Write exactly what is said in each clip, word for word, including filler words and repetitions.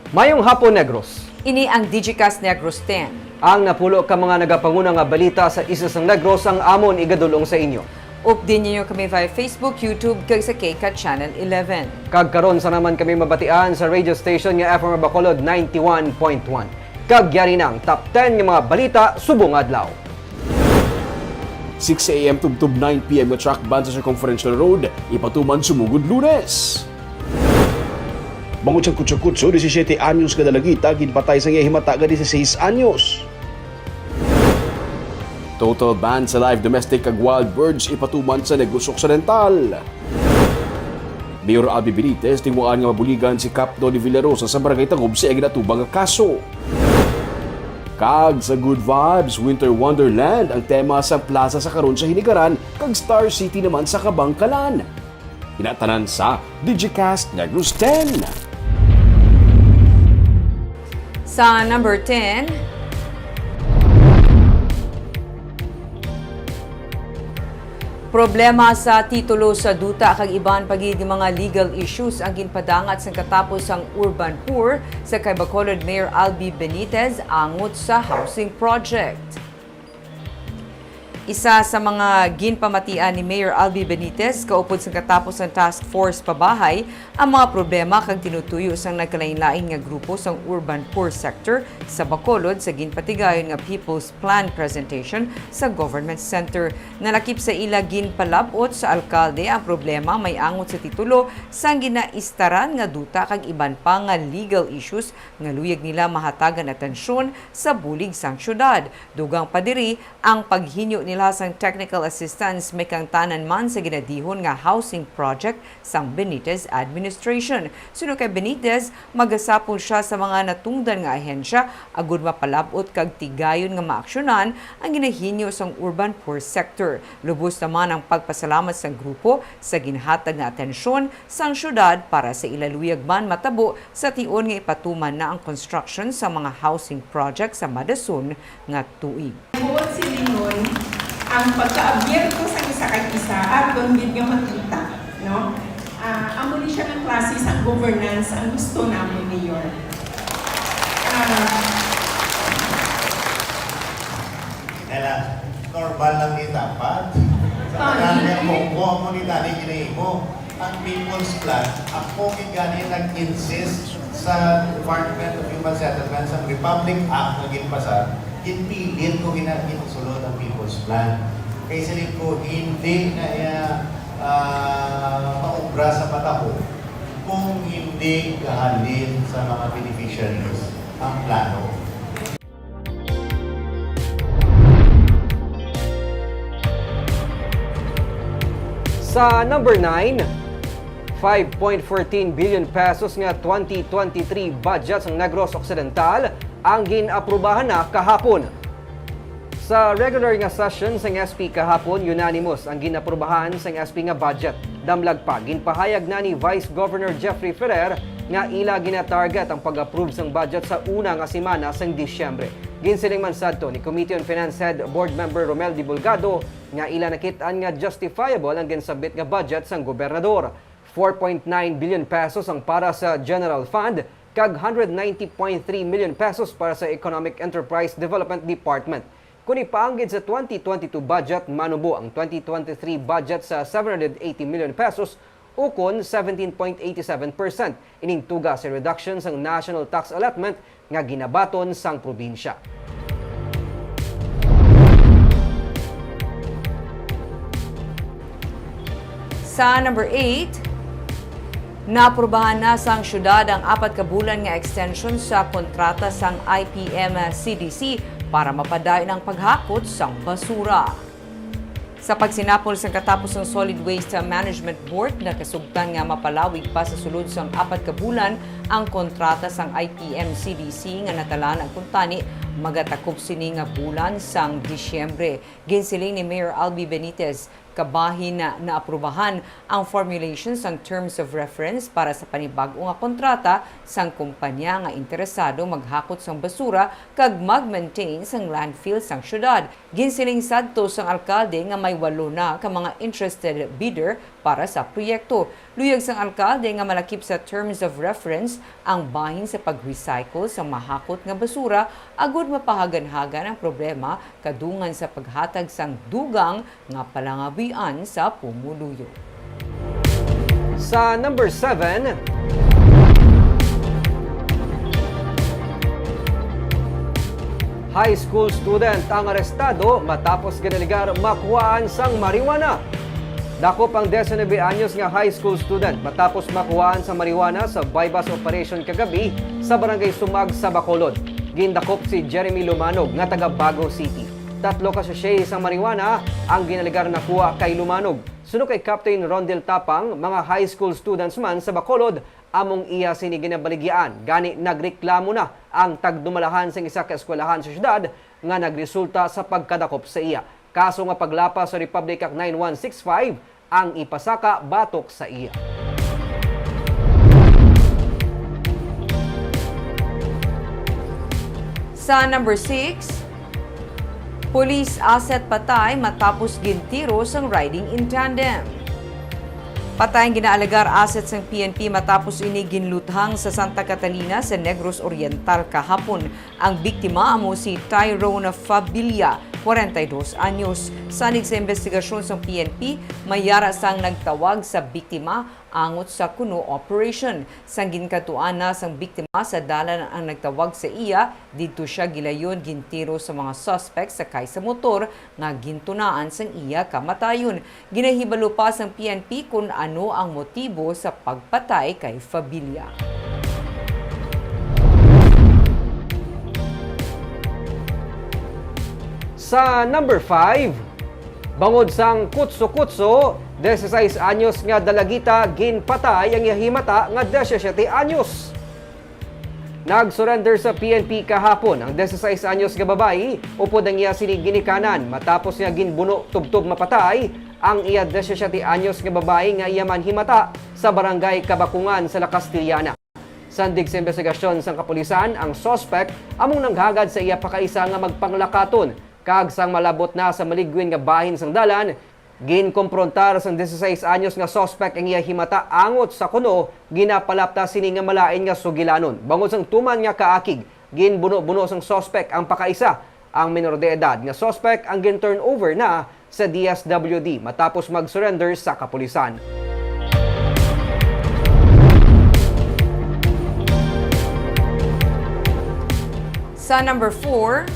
Mayong hapon, Negros. Ini ang Digicast Negros ten. Ang napulo ka mga nagapanguna nga balita sa isla sang Negros ang amon igadul-ong sa inyo. Updi ninyo kami via Facebook, YouTube, kag sa K CAT Channel eleven. Kag karon sa naman kami mabatian sa radio station nga F M Bacolod ninety-one point one. Kag yari na ang top ten nga mga balita subong adlaw. Six A M tubtob nine P M nga truck ban sa Circumferential Road, ipatuman sumugod Lunes. Bangod sang kutso-kutso, disisiete anyos nga dalagita ginpatay sang iya himata nga dieciséis anyos. Total ban sa live domestic kag wild birds ipatuman sa Negros Occidental. Mayor Albee Benitez tinguhaan nga mabuligan si Kap Donny Villarosa sa Barangay Tagob sa iya ginatubang nga kaso. Kag sa Good Vibes Winter Wonderland ang tema sang plaza sa karon sa Hinigaran kag Star City naman sa Kabangkalan. Ina tanan sa Digicast Negros ten. Sa number ten, problema sa titulo sa duta kag iban pa gid nga mga legal issues ang ginpadangat sang katapos sang urban poor sa kay Bacolod Mayor Albee Benitez angot sa housing project. Isa sa mga ginpamatian ni Mayor Albee Benitez kaupod sang katapos sang task force pabahay ang mga problema kag tinutuyo sang nagkalain-lain nga grupo sang urban poor sector sa Bacolod sa ginpatigayon nga People's Plan presentation sa Government Center. Nalakip sa ila ginpalab-ot sa alkalde ang problema may angot sa titulo sang ginaistaran nga duta kag iban pa nga legal issues nga luyag nila mahatagan atensyon sa bulig sang syudad. Dugang pa diri, ang paghinyo nila sang technical assistance may kaangtanan man sa ginadihon nga housing project sang Benitez administration. Suno kay Benitez, magasapol sia sa mga natungdan nga ahensya agud mapalab-ot kag tigayon nga maaksyonan ang ginahinyo sang urban poor sector. Lubos naman ang pagpasalamat sang grupo sa ginhatag nga atensyon sang syudad para sa ila luyag man matabo sa tion nga ipatuman na ang construction sa mga housing project sa madason nga tuig. Buot silingon, ang pagkaabyerto sang isa kag isa aton gid nga makita, no? Ah, amo ni siya nga klase sang governance ang gusto namon, Mayor. Ah, Kaya normal lang ni dapat. Sa Tani. Tanan nga Bonggo, amo ni Tani ginahimo. Ang People's Plan, ako gid gani nag-insist sa Department of Human Settlements, ang Republic Act nga ginpasar, ginpilit ko gina-, ginsulod ang People's Plan. Kay siling ko, hindi na iya, ah, maubra sa patahon kung hindi gahalin sa mga beneficiaries ang plano. Sa number nine, five point fourteen billion pesos nga twenty twenty-three budget sang Negros Occidental ang gin-aprubahan na kahapon. Sa regular nga session sang S P kahapon, unanimous ang gin-aprubahan sang S P nga budget. Damlag pa, ginpahayag na ni Vice Governor Jeffrey Ferrer nga ila gina-target ang pag-approve sang budget sa una nga semana sang Disyembre. Ginsiling man sadto ni Committee on Finance Head Board Member Romel Dibulgado nga ila nakit-an nga justifiable ang ginsabit nga budget sang gobernador. Four point nine billion pesos ang para sa General Fund kag hundred ninety point three million pesos para sa Economic Enterprise Development Department. Kon ipaanggid sa twenty twenty-two budget, manubo ang twenty twenty-three budget sa seven hundred eighty million pesos, ukon seventeen point eighty seven percent. Ining tuga sa reduction sang national tax allotment nga ginabaton sang probinsya. Sa number eight, naaprubahan na sang syudad ang apat ka bulan nga extension sa kontrata sang I P M C D C para mapadayon ang paghakot sang basura. Sa pagsinapol sang katapos sang Solid Waste Management Board, nakasugtan nga mapalawig pa sa sulod sang apat ka bulan ang kontrata sang I P M C D C nga natalaan kuntani magatakop sini nga bulan sang Disyembre. Ginsiling ni Mayor Albee Benitez, kabahin na naaprubahan ang formulation sang terms of reference para sa panibag-o nga kontrata sang kompanya nga interesado maghakot sang basura kag mag-maintain sang landfill sang syudad. Ginsiling sadto sang alkalde nga may walo na ka mga interested bidder para sa proyekto. Luyag sang alkalde nga malakip sa terms of reference ang bahin sa pag-recycle sa mahakot nga basura agud mapahaganhagan ang problema kadungan sa paghatag sang dugang nga palangabuhian sa pumuluyo. Sa number seven, high school student ang arestado matapos ginaligar makuhaan sang marijuana. Dakop ang diecinuebe anyos nga high school student matapos makuhaan sang marijuana sa buy-bust operation kagabi sa Barangay Sumag sa Bacolod. Gindakop si Jeremy Lumanog nga taga Bago City. Tatlo ka sachet sang marijuana ang ginaligar nakuha kay Lumanog. Suno kay Captain Rondel Tapang, mga high school students man sa Bacolod among iya sini ginabaligyaan, gani nagreklamo na ang tagdumalahan sang isa ka eskwelahan sa syudad nga nagresulta sa pagkadakop sa iya. Kaso nga paglapas sa Republic Act nine one six five ang ipasaka batok sa iya. Sa number six, police asset patay matapos gintiro sang riding in tandem. Patay ang ginaalegar asset sang P N P matapos ini ginluthang sa Santa Catalina sa Negros Oriental kahapon. Ang biktima amo si Tyrone Fabilia, kwarenta y dos anyos. Sanig sa investigasyon sang P N P, may yara sang nagtawag sa biktima angot sa kuno operation. Sang ginkadtuan na sang biktima sa dalan ang nagtawag sa iya, didto sia gilayon gintiro sa mga suspect sakay sa motor nga gintunaan sang iya kamatayon. Ginahibalo pa sang P N P kon ano ang motibo sa pagpatay kay Fabilia. Sa number five, bangod sang kutso-kutso, dieciséis anyos nga dalagita ginpatay ang iya himata nga diecisiete anyos. Nag-surrender sa P N P kahapon ang dieciséis anyos nga babayi upod ang iya sini ginikanan matapos nga ginbuno tubtob mapatay ang iya diecisiete anyos nga babayi nga iya man himata sa Barangay Kabakungan sa La Castellana. Sandig sa imbestigasyon sang kapulisan, ang suspect among nanghagad sa iya pakaisa nga magpanglakaton, kag sang malabot na sa maligwin nga bahin sang dalan, ginkomprontar sang dieciséis anyos nga suspect ang iya himata angot sa kuno ginapalapta sini nga malain nga sugilanon. Bangod sang tuman nga kaakig, ginbuno-buno sang suspect ang pakaisa. Ang minor de edad nga suspect ang gin-turn over na sa D S W D matapos mag-surrender sa kapulisan. Sa number four,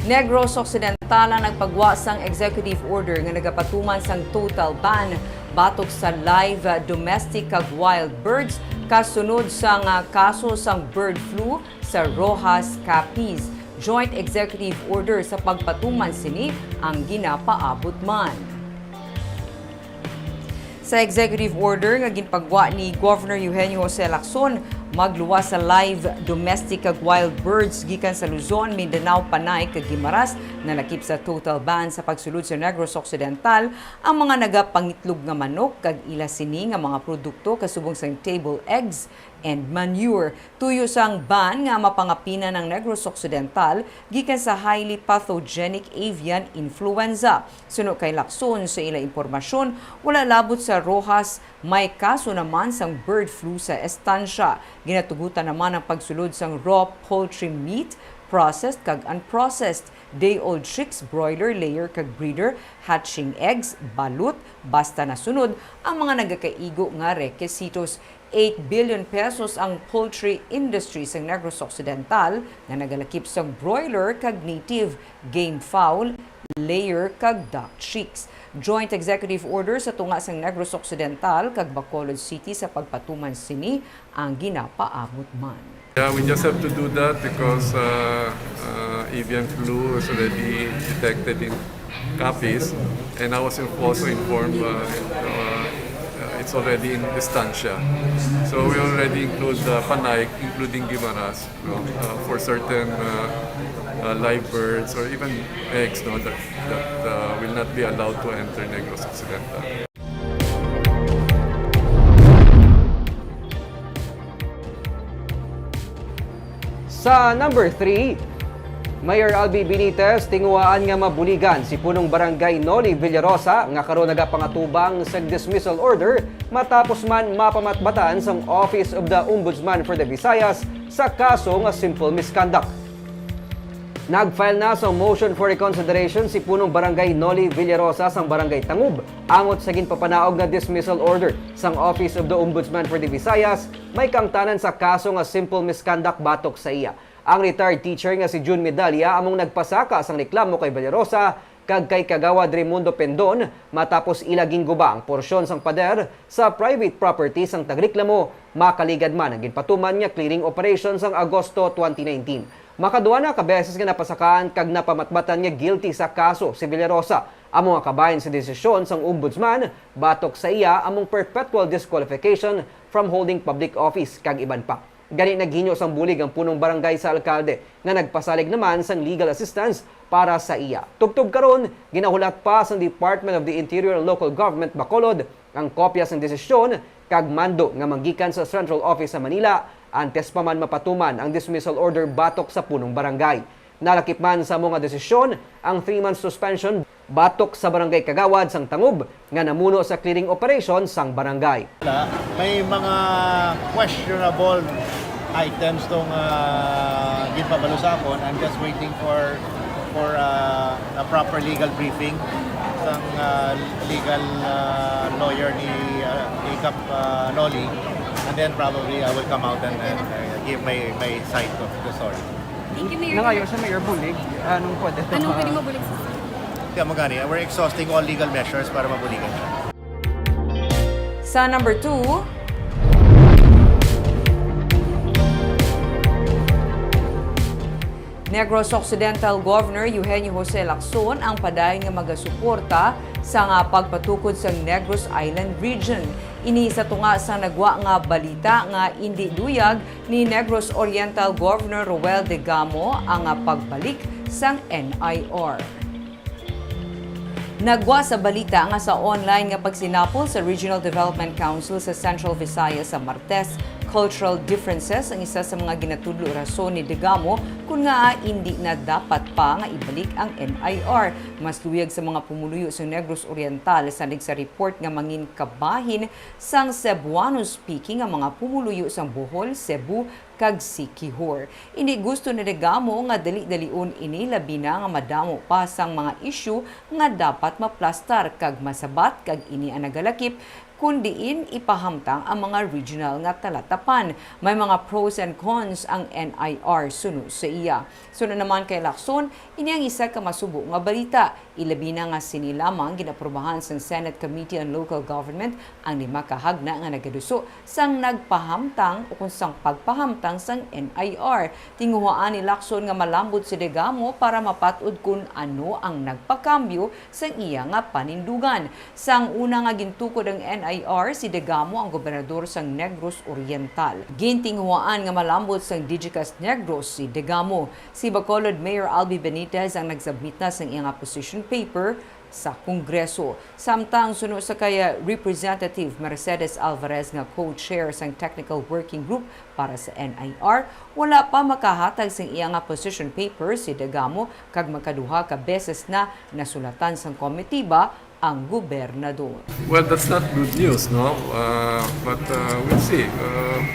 Negros Occidental ang nagpagwa sang executive order nga nagapatuman sang total ban batok sa live, uh, domestic kag wild birds kasunod sang, uh, kaso sang bird flu sa Roxas, Capiz. Joint executive order sa pagpatuman sini ang ginapaabot man. Sa executive order nga ginpagwa ni Governor Eugenio Jose Lacson, magluwas sa live, domestic kag wild birds gikan sa Luzon, Mindanao, Panay kag Guimaras, nalakip sa total ban sa pagsulod sa Negros Occidental ang mga nagapangitlog nga manok kag ila sini nga mga produkto kasubong sang table eggs and manure. Tuyo sang ban nga mapangapinan ang Negros Occidental gikan sa highly pathogenic avian influenza. Suno kay Lacson, sa ila impormasyon, wala labot sa Roxas may kaso naman sang bird flu sa Estancia. Ginatugutan naman ang pagsulod sang raw poultry meat, processed kag unprocessed, day-old chicks, broiler, layer kag breeder, hatching eggs, balut, basta nasunod ang mga nagakaigo nga rekisitos. Eight billion pesos ang poultry industry sa Negros Occidental nga nagalakip sang broiler kag native, game fowl, layer kag duck chicks. Joint executive order sa tunga sang Negros Occidental kag Bacolod City sa pagpatuman sini ang ginapaabot man. Yeah, we just have to do that because uh, uh, avian flu was already detected in Capiz, and I was also informed uh, uh, uh, it's already in Estancia. So we already include uh, Panay, including Guimaras, no, uh, for certain uh, uh, live birds or even eggs, no, that, that uh, will not be allowed to enter Negros Occidental. Sa number three, Mayor Albi Benitez tinguhaan nga mabuligan si Punong Barangay Noli Villarosa, nga karon nagapangatubang sa dismissal order matapos man mapamatbatan sang Office of the Ombudsman for the Visayas sa kaso nga simple misconduct. Nag-file na sa motion for reconsideration si Punong Barangay Noli Villarosa sang Barangay Tangub angot sa ginpapanaog nga dismissal order sang Office of the Ombudsman for the Visayas, may kaangtanan sa kaso nga simple misconduct batok sa iya. Ang retired teacher nga si Jun Medalla among nagpasaka sang reklamo kay Villarosa kag kay Kagawad Raimundo Pendon matapos ila ginguba ang porsyon sang pader sa private property sang tagreklamo makaligad man ang ginpatuman nga clearing operation sang Agosto twenty nineteen. Makaduha na ka beses nga napasakaan kag napamatbatan nga guilty sa kaso si Villarosa. Amo nga kabahin sa desisyon sang Ombudsman batok sa iya among perpetual disqualification from holding public office kag iban pa. Gani, naghinyo sang bulig ang punong barangay sa alkalde nga nagpasalig naman sang legal assistance para sa iya. Tubtob karon, ginahulat pa sang Department of the Interior and Local Government Bacolod ang kopya sang desisyon kag mando nga manggikan sa Central Office sa Manila antes pa man mapatuman ang dismissal order batok sa punong barangay. Nalakip man sa amo nga desisyon ang three months suspension batok sa Barangay Kagawad sang Tangub nga namuno sa clearing operation sang barangay. May mga questionable items tong, ah, ginpabalo sa akon. I'm just waiting for, for, ah, a proper legal briefing sang, ah, legal, ah, lawyer ni, ah, ni Kap, ah, Noli. And then probably I will come out and, and, uh, give my, my side of the story. Thank you, Mayor. Nangayo siya, Mayor, bulig. Anong pwede to Anong ma- pwede mabulig sa Kaya mo gani, we're exhausting all legal measures para mabuligan siya. Sa number two, Negros Occidental Governor Eugenio Jose Lacson ang padayon nga magasuporta sa nga pagpatukod sa Negros Island Region. Ini sa tunga sa nagwa nga balita nga indi luyag ni Negros Oriental Governor Roel Degamo ang pagbalik sang N I R. Nagwa sa balita nga sa online nga pagsinapol sa Regional Development Council sa Central Visayas sa Martes, cultural differences ang isa sa mga ginatudlo rason ni Degamo kon ngaa indi na dapat pa nga ibalik ang N I R. Mas luyag sa mga pumuluyo sa Negros Oriental, sanig sa report nga mangin kabahin sang Cebuano-speaking nga mga pumuluyo sang Bohol, Cebu, kag Siquijor. Indi gusto ni Degamo nga dali-dalion ini, labi na nga madamo pa sang mga isyu nga dapat maplastar kag masabat, kag ini ang nagalakip kon diin ipahamtang ang mga regional nga talatapan. May mga pros and cons ang N I R suno sa iya. Suno naman kay Lacson, ini ang isa ka masubo nga balita. Ilabi na nga sini lamang ginaprobahan sang Senate Committee on Local Government ang lima ka hagna nga nagaduso sang nagpahamtang ukon sang pagpahamtang sang N I R. Tinguhaan ni Lacson nga malambot si Degamo para mapat-od kon ano ang nagpakambyo sang iya nga panindugan. Sang una nga gintukod ang N I R, si Degamo ang gobernador sang Negros Oriental. Gintinguhaan nga malambot sang Digicast Negros si Degamo. Si Bacolod Mayor Albi Benitez ang nagsubmit na sang iya nga position paper sa Kongreso. Samtang suno sa kay Representative Mercedes Alvarez nga co-chair sang Technical Working Group para sa N I R, wala pa makahatag sang iya nga position paper si Degamo, kag makaduha ka beses na nasulatan sang komitiba ang gobernador. Well, that's not good news, no? Uh, but uh, we'll see. Uh,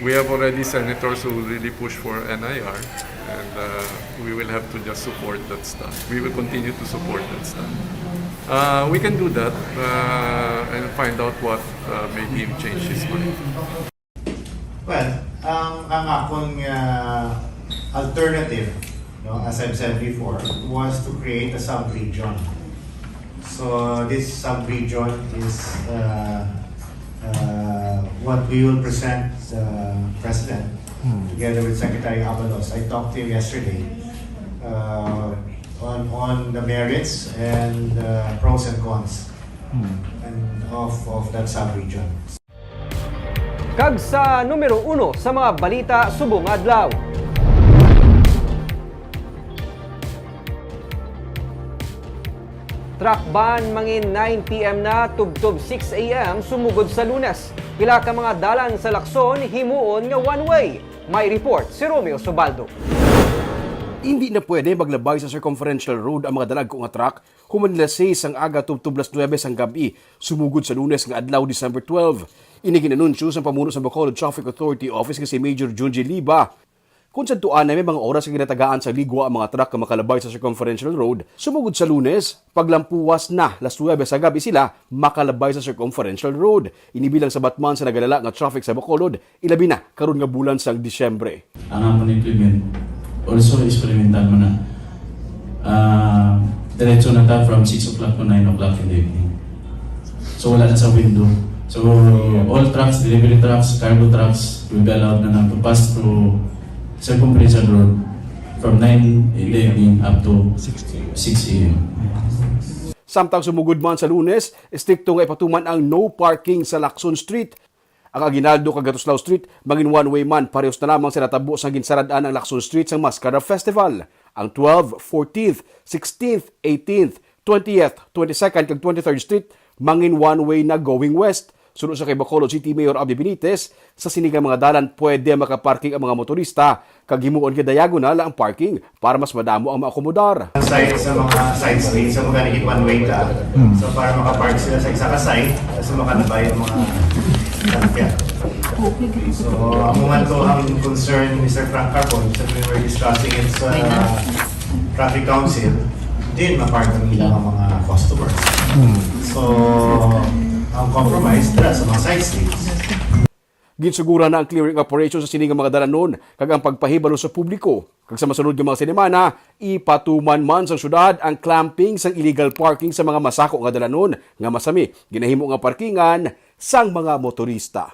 we have already senators who really push for N I R, and uh, we will have to just support that stuff. We will continue to support that stuff. Uh, we can do that uh, and find out what uh, made him change his mind. Well, ang, ang akon nga alternative, no, as I've said before, was to create a sub-region. So this sub-region is uh, uh, what we will present uh, President together with Secretary Abalos. I talked to him yesterday uh, on, on the merits and uh, pros and cons and of, of that sub-region. Kag sa numero uno sa mga balita subong adlaw. Truck ban mangin nine p.m. na tubtob six a.m. sumugod sa Lunes. Pila ka mga dalan sa Lacson himuon nga one-way. May report si Romeo Subaldo. Hindi na pwede maglabay sa Circumferential Road ang mga dalagko nga truck human alas sais sang aga tubtob alas nuebe sang gab-i, sumugod sa Lunes nga adlaw, December twelve. Ini gin-anunsyo sang pamuno sa Bacolod Traffic Authority Office nga si Major Junji Liba. Kung sadto anay may mga oras nga ginatagaan sa ligwa ang mga truck nga makalabay sa Circumferential Road, sumugod sa Lunes, paglampuwas na alas nuebe sa gab-i sila makalabay sa Circumferential Road. Ini bilang sabat man sa nagalala nga traffic sa Bacolod, ilabi na karon nga bulan sang Disyembre. Ang amon implement, also experimental man na. Ah, diretso na ta from six o'clock to nine o'clock in the evening. So, wala na sa window. So, all trucks, delivery trucks, cargo trucks, will be allowed na lang to pass through Circumferential Road from nine in the evening up to six a m. Samtang sumugod man sa Lunes, estrikto nga ipatuman ang no parking sa Lacson Street. Ang Aguinaldo kag Gatuslao Street mangin one-way man, parehos na lamang sa natabo sang ginsarad-an ang Lacson Street sang Mascara Festival. Ang twelfth, fourteenth, sixteenth, eighteenth, twentieth, twenty-second kag twenty-third Street mangin one-way na going west. Suno sa kay Bacolod City Mayor Abby Benitez, sa sini nga mga dalan pwede makaparking ang mga motorista kag himuon nga diagonal ang parking para mas madamo ang maakomodar. Side sa mga side streets, sa mga naging one way ka. Hmm. So, para makapark sila sa isa ka side, sa makalabay ang mga sasakyan. So, amo man to ang concern ni Mister Frank Carbon sa we were discussing it sa Traffic Council, din mapark ang ilang mga customers. Hmm. So, ang compromise dira sa mga side streets. Ginsuguran na ang clearing operation sa sini nga mga dalanon kag ang pagpahibalo sa publiko. Kag sa masunod nga mga sinimana, ipatuman man sang syudad ang clamping sang illegal parking sa mga masako nga dalanon nga masami ginahimo nga parkingan sang mga motorista.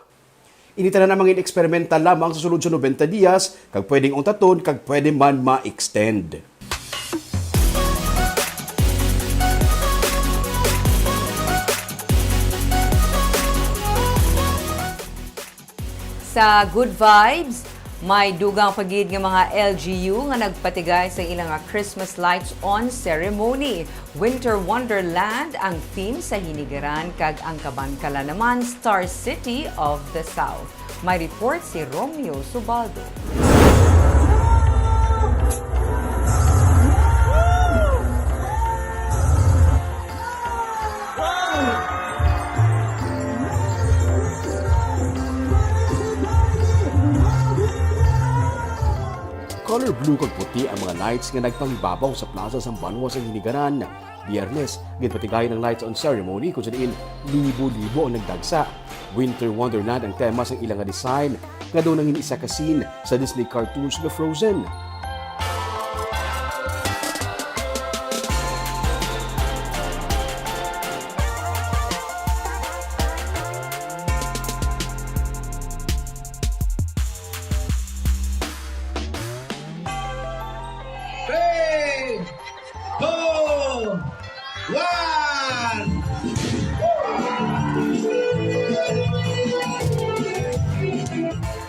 Ini tanan ang mga eksperimental lamang sa sulod sa nobenta dias kag pwedeng ungtaton kag pwede man ma-extend. Sa Good Vibes, may dugang pa gid nga mga L G U nga nagpatigay sa ilang Christmas lights on ceremony. Winter Wonderland ang theme sa hinigaran, kag ang Kabankalan naman, Star City of the South. May report si Romeo Subaldo. Color blue kag puti ang mga lights nga nagpangibabaw sa plaza sang banwa sang hinigaran. Biyernes, ginpatigayon ang lights on ceremony kung sa diin libo-libo ang nagdagsa. Winter Wonderland ang tema sang ila nga design, nga daw nangin isa ka scene sa Disney cartoons nga Frozen. Three, two, one.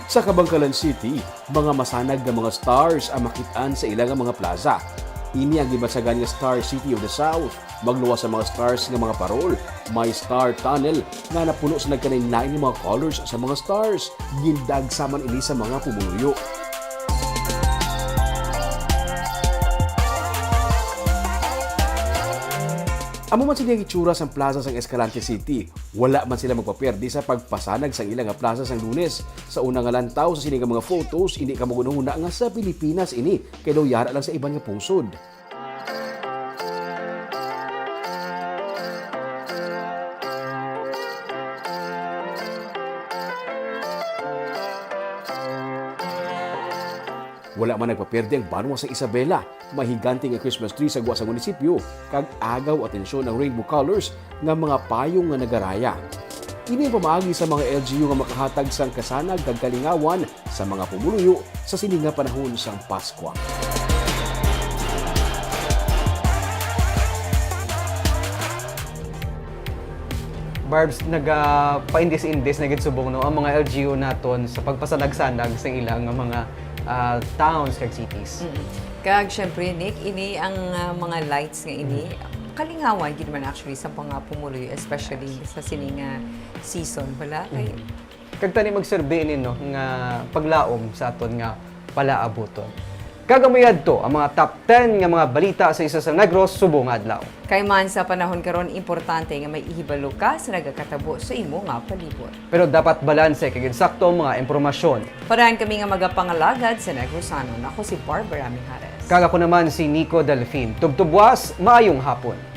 Sa Kabankalan City, mga masanag nga mga stars ang makit-an sa ila nga mga plaza. Ini ang ginbansagan nga Star City of the South. Magluwas sa mga stars nga mga parol, may star tunnel nga napuno sa nagkalainlain nga mga colors sa mga stars. Gindagsa man ini sa mga pumuluyo. Amo man sini ang itsura sang plaza sang Escalante City. Wala man sila magpaperde sa pagpasanag sang ila nga plaza sang Lunes. Sa una nga lantaw sa sini nga mga photos, hindi ka maghunahuna nga sa Pilipinas ini, kay daw yara lang sa iban nga pungsod. Wala man nagpaperde ang banwa sa Isabela. May higante nga Christmas tree sa gwa sa munisipyo, kag agaw atensyon ang rainbow colors nga mga payong nga nagaraya. Ini ang pamaagi sa mga L G U nga makahatag sang kasanag kag kalingawan sa mga pumuluyo sa sini nga panahon sang Paskwa. Barbs, naga paindis-indis na gid subong, no, ang mga L G U naton sa pagpasanag-sanag sa ila nga mga, ah, towns kag cities. Mm. Kag, syempre, Nick, ini ang, ah, mga lights nga ini, kalingawan gid man actually sa mga pumuluyo, especially sa sini nga season, wala? Kay Mm. Kag tani magserbi ini, no, nga paglaom sa aton nga palaabuton. Kag amo yadto ang mga top ten nga mga balita sa isa sa Negros subong nga adlaw. Kay man sa panahon karon, importante nga may ihibalo ka sa nagakatabo sa imo nga palibot. Pero dapat balanse kag insakto ang mga impormasyon. Parahan kami nga magapangalagad sa Negrosanon. Ako si Barbara Mijares. Kag ako naman si Nico Delfin. Tubtubwas, maayong hapon.